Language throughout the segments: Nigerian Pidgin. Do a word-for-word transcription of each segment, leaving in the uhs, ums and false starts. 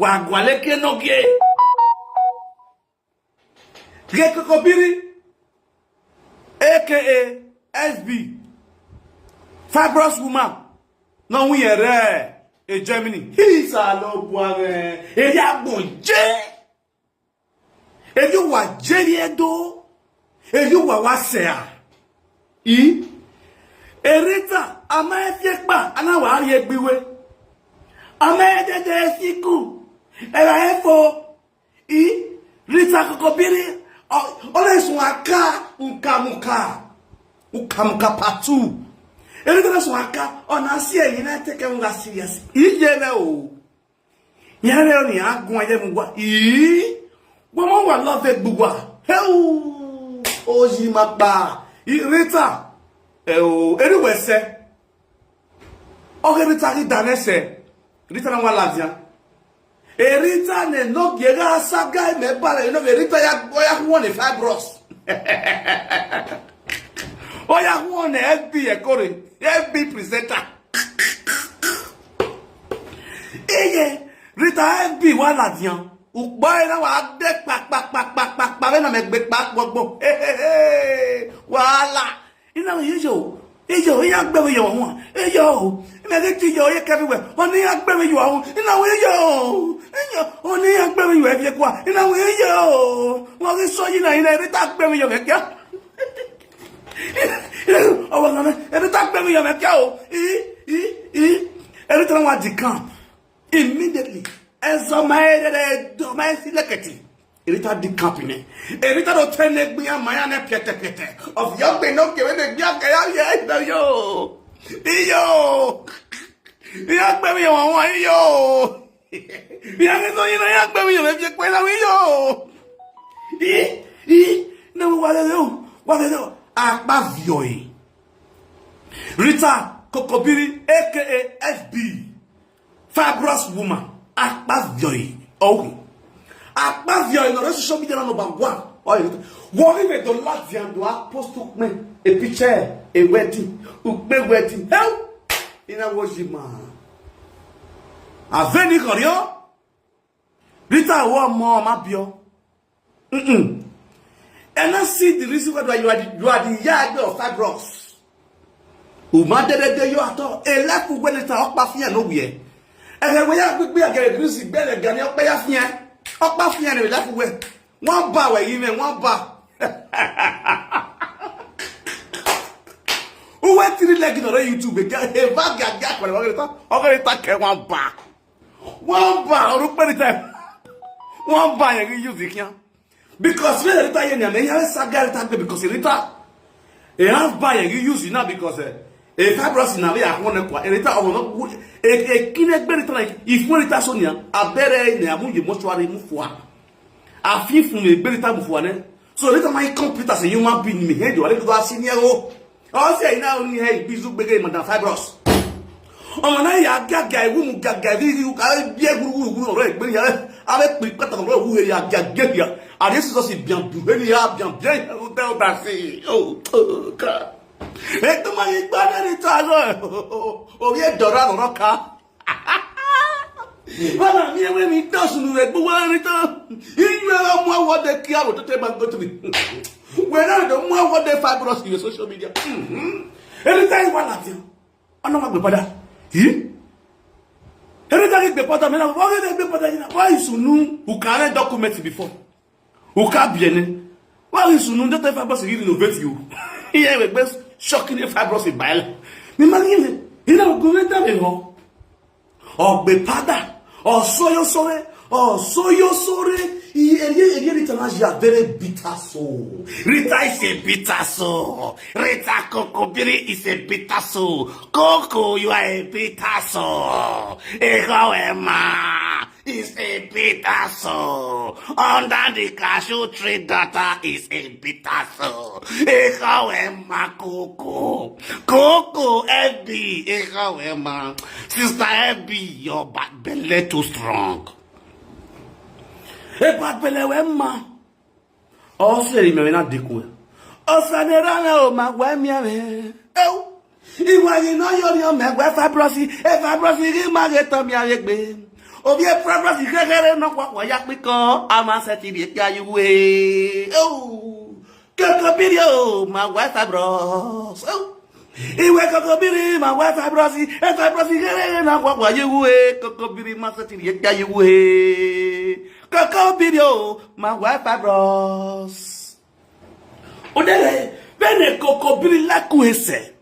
Wa gwale ke no ge. Ge Kokobiri, A K A S B, Fabros woman. No wi ere e Germany. Hisa lo buare. E ya gbonje. E yo wa jeri edo. E yo wa wa sea. I. Erita ama e fie pa ana wa ye gbiwe. Ama e dede e fiku. Era efo. I. Rita Kokobiri. Ole sun aka ukamuka. Ukamuka patu. Erita sun aka. Ona si e yin na take unga serious. I je le o. Yẹn lẹ́yìn ní agun ayé mu wá. Ìí. Wọ́n mọ̀ wà lọ́fẹ̀ẹ́ gbogbo à. Hẹ́ù. Ó yí ma pa. Rita. Ẹ o. Eriwẹ̀ sẹ́. Ọ̀hẹ́ Rita rí danẹ́ sẹ́. Rita náà wà láàbíà. Rita nẹ nọ gẹ̀rẹ́ aṣágá ẹ̀mẹ́ balẹ̀. Iná Rita ya ọ̀yà wọn ní fibros. Ọ̀yà wọn ní F B ẹ̀kọ́ rẹ̀. F B presenter. Eye, Rita F B wa la dian. Ukpɔ ena wa de kpa kpa kpa kpa kpa kpa be na me gbe kpa gbogbo. He he he. Wala. Ina wo yo. Iyo, iya gbe mi yo won. Iyo. Me ke ti yo ye ke bi we. Oni ya gbe mi yo won. Ina wo yo. Iyo. Oni ya gbe mi yo e bi kwa. Ina wo yo. Mo ke so yi na ina Rita gbe mi yo me kia. Ọwọ́ kan náà, ẹni tá gbẹ̀mí yọ̀ mẹ́kẹ́ o. Í, í, í. Ẹni tí wọ́n wá di camp. Immediately, ẹ sọ ma ẹ dẹ́dẹ́, ẹ dọ̀ ma ẹ sí lẹ́kẹ̀tì. Ẹni tá di camp ni. Ẹni tá lọ tẹ́ ní gbìyànjú màá yá ní pẹ̀tẹ̀pẹ̀tẹ̀. Ọ̀fìyà gbé náà kẹ̀wé ní gbìyànjú kẹ̀yà yẹ ẹ̀ dọ̀ yóò. Iyọ̀. Ìyá gbẹ̀mí yọ̀ wọ́n wọ́n iyọ̀. Ìyá kí tó yín náà yá gbẹ̀mí yọ̀ mẹ́fì pẹ́ náà iyọ̀. Ih, ih, na wa lele o, wa lele o. Akpa vioi. Rita Kokobiri, A K A F B. Fabros woman. Akpa vioi. Oh. Akpa vioi no social media number one. Oh, what if the Latvian do a post to me a picture, a wedding, ukpe wedding. Hell. Ina wo ji ma. Aveni korio. Rita wo mo ma bio. Mm-mm. And I see the reason why you are the, you are the yard of fibros. Uma de de de yo ato. E la ku gbe ni ta opa fia no wie. E he we ya gbigbe age grisi gbe le gani opa ya fia. Opa fia ni la ku we. Wọ́n bá we yi me, wọ́n bá. Uwe tiri legi no re YouTube ga he va ga ga kwa wa ta. O ga ta ke wọ́n bá. Wọ́n bá orúkọ ní time. Wọ́n bá yẹn rí use kíá. Because when Rita yẹn ni àmì yẹn sá gá Rita gbé because Rita. Èyàn bá yẹn rí use náà because ẹ̀. Èyí fibros náà bí àwọn ẹ̀kọ́. Rita ọmọ náà wú. Èkí ni gbé Rita náà. Ìfún Rita sọ nìyà. Abẹ́rẹ́ ni àmúyẹ mọ́ṣúárì mú fún wa. Àfi fún mi gbé Rita mú fún wa náà. So Rita máa ń complete as a human being mi. Hẹ́n jọ̀wọ́ lẹ́nu tó wá sí ní ẹ̀rọ. Ọ sị na onye ihe igbizu gbege madam fibros. Ọmọ na ya gaga iwu mu gaga iwu ka bie gburugburu gburu ọrọ egbe ya. Abe kpi kpata ọrọ wu ya gaga ya. Ade sọ si bian du he ni ya bian bian ya o da o da si. Oh, oh, God. Eto ma yi gba na ni ta lo. O ye dora no ka. Baba mi ewe mi dosu nu egbu wa ni to. Inyu era mu awode ki awo to te ba go to mi. We na do mu awode fibros in social media. Mhm. Every time you want that thing. Ono ma gbe pada. Yi. Every time you gbe pada me na, why you gbe pada na? Why you sunu? Who can document before? Uka biene. Wa ri sunu nde te fibros ri renovate you. Iye we gbe shocking fibros in bile. Mi ma ni me. Ina go me da me ho. Ogbe pada. Osoyo sore. Osoyo sore. Iye iye iye Rita na ya very bitter soul. Rita is a bitter soul. Rita Kokobiri is a bitter soul. Coco, you are a bitter soul. Ego ema. Is a bitter soul. Under the cashew tree daughter is a bitter soul. Ikawe ma Coco. Coco F B. Ikawe ma. Sister F B, your bad belly too strong. A bad belly we ma. Ọ sị eri mere na dịkwu. Ọ sị na ere anya o ma gwa mịa mee. Eu. Iwe anyị na ọyọ rịọ ma gwa fibrosi. E fibrosi gị ma gị tọ mịa egbe. Ovie progress ikekere nọkwa kwa ya kpịkọ ama setiri ekpe anyị wee. Oh, Kokobiri o, my wife fibroids. Oh. Iwe Kokobiri, my wife fibroids. E fibroids ikekere nọkwa kwa ya wee. Kokobiri ma setiri ekpe anyị wee. Kokobiri o, my wife fibroids. Odere, bene Kokobiri laku ese.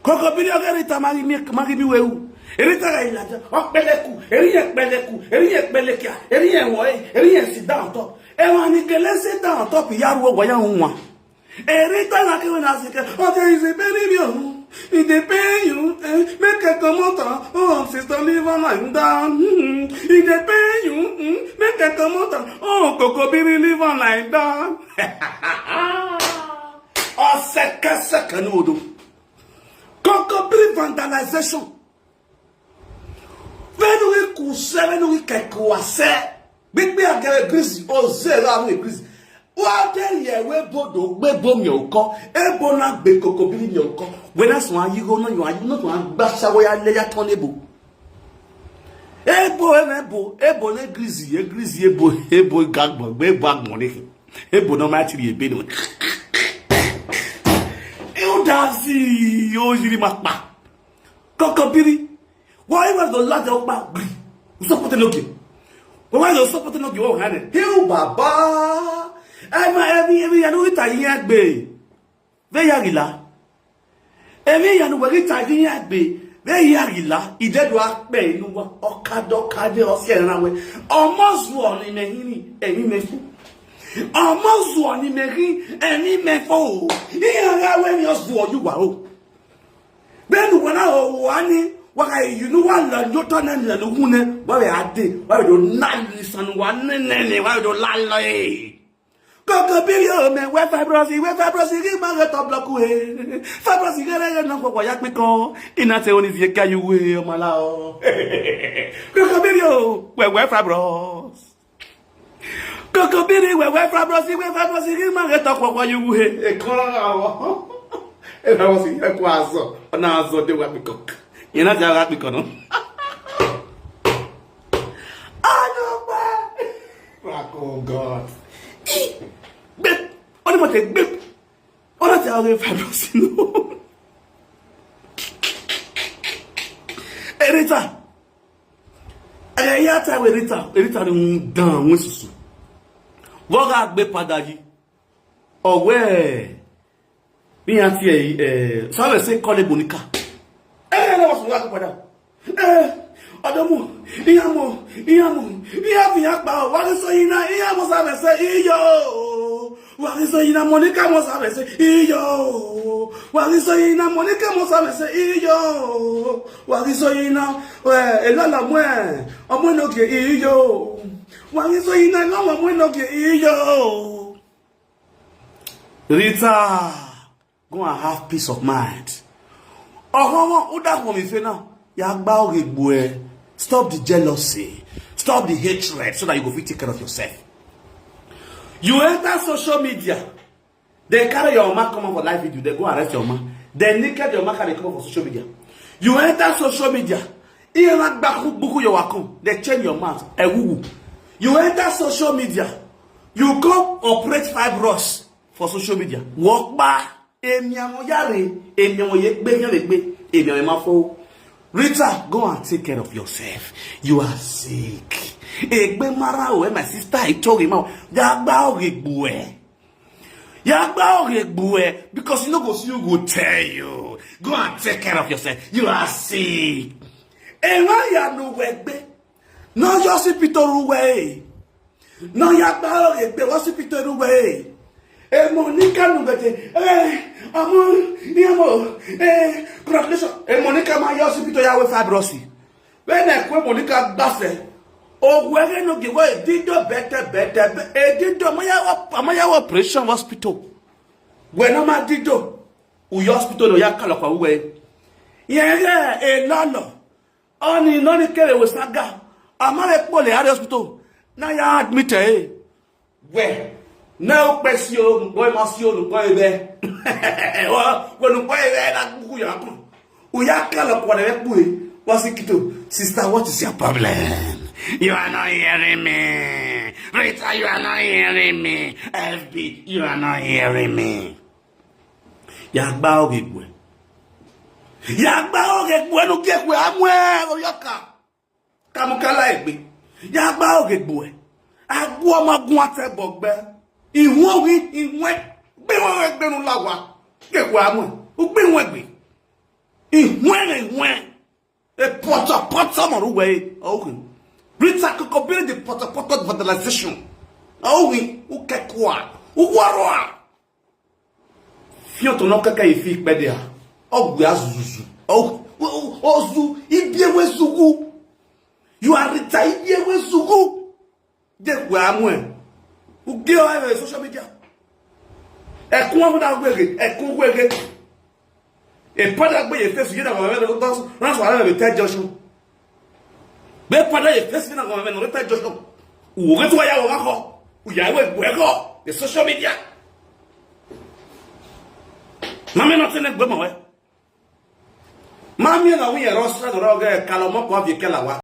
Kokobiri oge Rita magi mi, magi mi weu. Rita ga ilaja, okpeleku, eriye kpeleku, eriye kpelekia, eriye woe, eriye sit down top. Ewa ni kele sit down top ya ruo gwa ya nwa. Rita na kewe na sike, okay, is it very you? It dey pain you, eh? Make a comot am. Oh, sister, leave am like that. Mm, it dey pain you, mm? Make a comot am. Oh, Kokobiri, leave am like that. Osekeseke n'odo. Kokobiri vandalization. Venu ikuse, venu ikekuase. Gbigbi agere Greece, oze la we Greece. Wa de ye we bodo, we bo mi oko. Ebo na gbe Kokobiri mi oko. We na so ayi go na yo ayi no to agba sawo ya le ya ton ebo. Ebo ene ebo, ebo ne Greece, e Greece ebo, ebo gagbo, gbe gbo agbon ni. Ebo no ma tiri ebe no. E o da si, o yiri ma pa. Kokobiri. Why was the lad okpa gri? Usopute no gi. Why the usopute no gi? Oh, hane. Hiu baba. Ema emi emi ya no ita yin agbe. Ve ya gila. Emi ya no we ita yin agbe. Ve ya gila. Ide do akpe inu wa. Okado kade osi era we. Omo zu oni me hini, emi me fu. Omo zu oni me hi, emi me fu. Iya ga we mi ozu oyu wa o. Benu wana o wani, waka yinu wa la nyota na la luhune, wa we ade, wa we do na lisan wa ne ne ne, wa we do la la e. Kokobiri o me we fibroids, we fibroids ki ma ga to block we. Fibroids gere gere na kwa ya kpịkọ. Ina te oni zie ka yu we o mala o. Kokobiri o, we we fibroids. Kokobiri we we fibroids, we fibroids ki ma ga to kwa kwa yu we. E kola ga o. E fibroids e kwa azo. Ona azo de wa kpịkọ. Ina te wa kpịkọ no. Ayo pa. Rock, oh God. Gbip. Oni mo te gbip. Ona te awe fibroids no. Erita. Aya ya ta we Rita, Rita ni un dan wen susu. Vo ga gbe pada yi. Owe. Bi ya ti e, eh, so we se kole Monica. Eh, na wa so ga pada. Eh, adamu, iyamo, iyamo, iya fi ya pa, wa so ina, iyamo sa be se iyo. Wa so ina Monica mo sa be se iyo. Wa so ina Monica mo sa be se iyo. Wa so ina, eh, elala mwe, omo no ke iyo. Wa so ina no omo no ke iyo. Rita, go and have peace of mind. Ohomo uda ko mi fe na. Ya gba oge gbo e. Stop the jealousy. Stop the hatred so that you go fit take care of yourself. You enter social media. They carry your man come out for live video. They go arrest your man. They naked your man carry come out for social media. You enter social media. Iye na gbaku buku your wakun. They chain your mouth. Ewuwu. You enter social media. You go operate fibroids for social media. Work ba. Emi awon yare. Emi awon ye gbe yan le gbe. Emi awon ma fo. Rita, go and take care of yourself. You are sick. Egbe mara o, eh, my sister, I told him. Ya gba oge gbo e. Ya gba oge gbo e, because you no go see who go tell you. Go and take care of yourself. You are sick. Ema ya no we gbe. No yo si pitoru we. No ya gba oge gbe wo si pitoru we. E Monica nu gete. Eh, amu, ni amu. Eh, congratulations. E Monica ma yo si pito ya we fibroids. When I kwe Monica gbase, ogwere no give way dido bete bete be- e dido maya wa maya wa operation hospital. When no ma dido, u hospital no ya kala kwa uwe. Ye ye e no no. Oni no ni kere we saga. Ama le pole are hospital. Na ya admit e. We na o pe si o, nko e ma si o, nko e be. Wa, we nko e be na gugu ya ko. U ya kala kwa le pu e. Wasikito, sister, what is your problem? You are not hearing me. Rita, you are not hearing me. F B, you are not hearing me. Yagba oge gwe. Yagba oge gwe no ge gwe amwe oyoka. Kamukala egbe. Yagba oge gwe. Agwo ma gun ate bogbe. Iwon wi, iwen. Gbe won egbe nu lawa. Ge gwe amwe. Ugbe won egbe. Iwen, iwen. E poto poto mo ruwe. Okay. Rita Kokobiri the poto poto vandalization. Okay. Ukekwa. Uwarwa. Fion to no keke ifi ikpede a. Ogbe azuzu. O, o, o, ozu, ibie we zugu. You are Rita, ibie we zugu. Ge gwe amwe. Uge o e social media. Ekun amu da gwege, ekun gwege. E pada gbe ye face ye na go me no to run so ara me tell Joshua. Be pada ye face ye na go me no tell Joshua. Uwo ge to ya wo ko. Uya we gwe ko. The social media. Mami no tene gbe mo we. Mami na wi ero sra do ro ge kalo mo ko bi kela wa.